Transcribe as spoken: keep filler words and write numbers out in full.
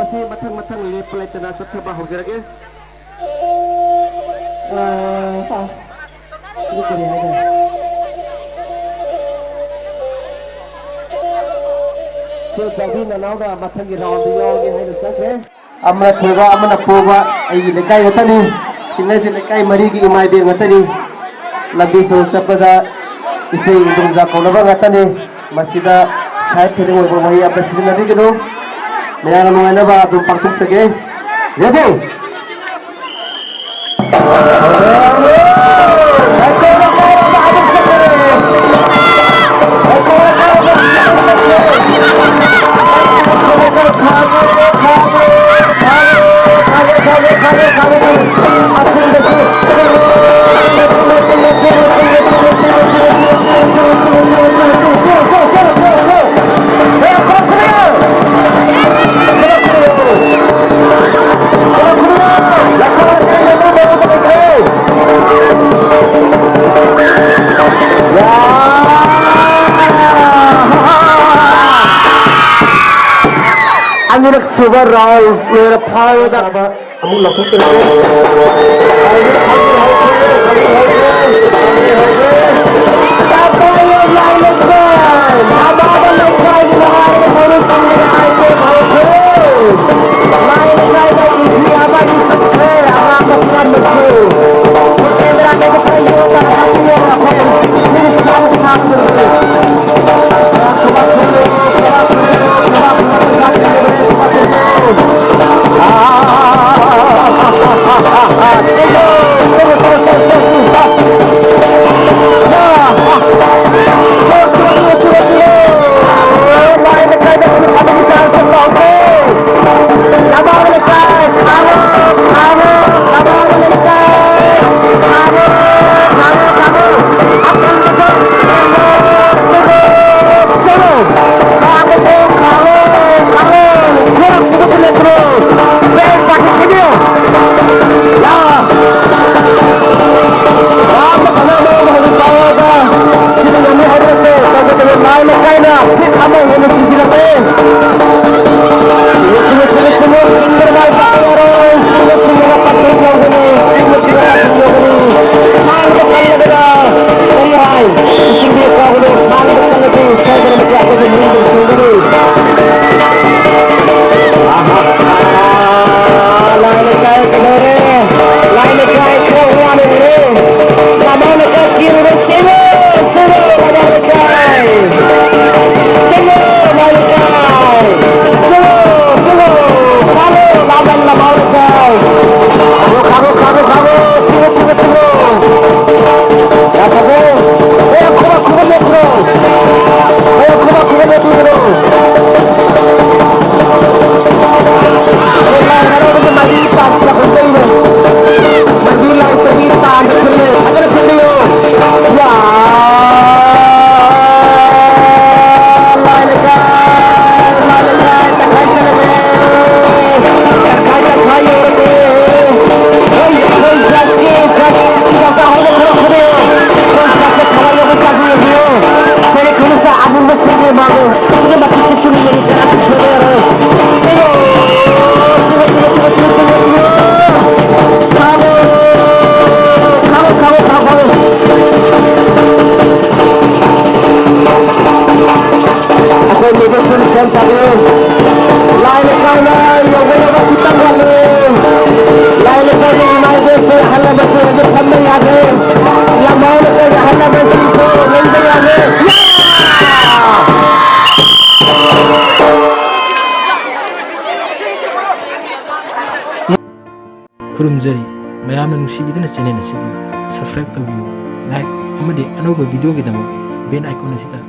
ꯁꯤ ꯃꯊꯪ ꯃꯊꯪ ꯂꯦꯞꯄ ꯂꯩꯇꯅ ꯆꯠꯊꯕ ꯍꯧꯖꯔꯒꯦ꯫ ꯑꯥ, ꯑꯥ꯫ ꯁꯤꯗꯤ ꯀꯔꯤ ꯍꯥꯏꯅꯤ? ꯆꯦ ꯆꯥꯎꯕꯤ ꯃꯅꯥꯎꯅ ꯃꯊꯪꯒꯤ ꯔꯥꯎꯟꯗ ꯌꯥꯎꯔꯒꯦ ꯍꯥꯏꯅ ꯆꯠꯈ꯭ꯔꯦ꯫ ꯑꯃꯅ ꯊꯣꯏꯕ, ꯑꯃꯅ ꯄꯣꯕ ꯑꯩꯒꯤ ꯂꯩꯀꯥꯏ ꯉꯥꯛꯇꯅꯤ꯫ ꯁꯤꯡꯅꯔꯤꯁꯦ ꯂꯩꯀꯥꯏ ꯃꯔꯤꯒꯤ ꯏꯃꯥ ꯏꯕꯦꯟ ꯉꯥꯛꯇꯅꯤ꯫ ꯂꯝꯕꯤ ꯁꯣꯔꯣꯛ ꯆꯠꯄꯗ ꯏꯆꯦ ꯏꯗꯣꯝꯆꯥ ꯀꯧꯅꯕ ꯉꯥꯛꯇꯅꯤ꯫ ꯃꯁꯤꯗ side feeling ꯑꯣꯏꯕ ꯋꯥꯍꯩ ꯑꯝꯇ ꯁꯤꯖꯤꯟꯅꯕꯤꯒꯅꯨ꯫ ꯃꯌꯥꯝꯅ ꯅꯨꯡꯉꯥꯏꯅꯕ ꯑꯗꯨꯝ ꯄꯥꯡꯊꯣꯛꯆꯒꯦ꯫ Ready? ꯑꯅꯤꯔꯛ ꯁꯨꯕ ꯔꯥꯎꯟ ꯂꯣꯏꯔ ꯐꯥꯎꯔꯗ ꯑꯃꯨꯛ ꯂꯧꯊꯣꯛꯆꯔꯛꯀꯦ꯫ ꯍꯧꯖꯤꯛ ꯍꯧꯖꯤꯛ ꯍꯧꯈ꯭ꯔꯦ, ꯍꯧꯖꯤꯛ ꯍꯧꯈ꯭ꯔꯦ, ꯍꯧꯖꯤꯛ ꯍꯧꯈ꯭ꯔꯦ꯫ ꯇꯥꯄꯥꯏ ꯂꯥꯏ ꯂꯩꯀꯥꯏ, ꯅꯥꯕꯥꯕ ꯂꯩꯀꯥꯏꯒꯤ ꯅꯍꯥꯔꯣꯜ ꯊꯧꯔꯤ ꯆꯤꯡꯕꯒꯤ item ꯍꯧꯈ꯭ꯔꯦ꯫ ꯂꯥꯏ ꯂꯩꯀꯥꯏꯗ ꯏꯟꯆꯤ ꯑꯃ ꯑꯅꯤ ꯆꯠꯈ꯭ꯔꯦ, ꯑꯉꯥꯡꯕ ꯄꯨꯔꯥ ꯃꯆꯨ꯫ ꯀꯦꯃꯦꯔꯥꯗ ꯈꯔ ꯌꯣꯛꯑꯒ ꯈꯔ ꯌꯣꯛꯑꯒ ꯑꯩꯈꯣꯏ ꯃꯤꯅ ꯆꯥꯕ ꯊꯥꯕꯗꯨꯅ ꯌꯥꯝ ꯁꯥꯕꯤꯌꯨ꯫ ꯂꯥꯏ ꯂꯩꯀꯥꯏꯅ ꯌꯧꯒꯗꯕ ꯈꯤꯇꯪ ꯋꯥꯠꯂꯤ꯫ ꯂꯥꯏ ꯂꯩꯀꯥꯏꯒꯤ ꯏꯃꯥ ꯏꯕꯦꯟꯁꯤꯡ, ꯑꯍꯜ ꯂꯃꯟꯁꯤꯡ ꯍꯧꯖꯤꯛ ꯐꯝꯕ ꯌꯥꯗ꯭ꯔꯦ꯫ ꯂꯝꯍꯥꯡ ꯂꯩꯀꯥꯏꯒꯤ ꯑꯍꯜ ꯂꯃꯟꯁꯤꯡꯁꯨ ꯂꯩꯕ ꯌꯥꯗ꯭ꯔꯦ꯫ ꯈꯨꯔꯨꯝꯖꯔꯤ꯫ ꯃꯌꯥꯝꯅ ꯅꯨꯡꯁꯤꯕꯤꯗꯨꯅ channel ꯑꯁꯤꯕꯨ subscribe ꯇꯧꯕꯤꯌꯨ, like ꯑꯃꯗꯤ ꯑꯅꯧꯕ videoꯒꯤꯗꯃꯛ bell icon ꯑꯁꯤꯗ